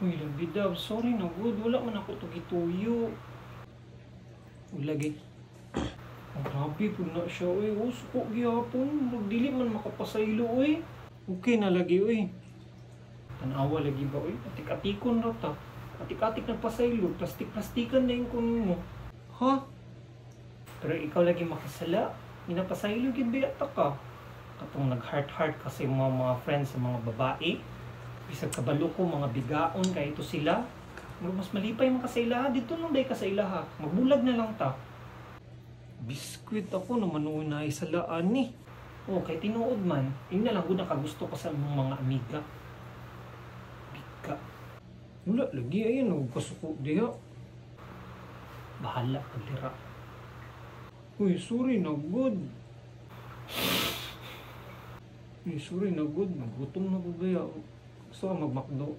Uy, labi daw. Sorry na good. Wala man ako to gituyo. Uy, lagi. Ang grabe po na siya, uy. Oh, suko gihapon. Murag dili man makapasaylo, uy. Okay na lagi, uy. Tanawa lagi ba, uy? Atik-atikon ra ta. Atik-atik na pasaylo. Plastik-plastikan na yung kunin mo. Ha? Pero ikaw lagi makasala. Minapasaylo gid ba ta ka? Katong nag-heart-heart kasi mga friends sa mga babae. Bisag kabalo ko, mga bigaon kay ito sila. Murag mas malipay man ka sa ilaha. Dito lang day ka sa ilaha. Magbulag na lang ta. Biskwit ako naman noon na isalaan ni. Oh, kay tinuod man, yun na lang gud nakagusto ka sa imong mga amiga. Biga. Wala lagi ayun og kasuko diha. Bahala kag dira. Uy, sorry na good. Uy, sorry na good. Nagutom na ko gaya. Gusto ka mag-McDo?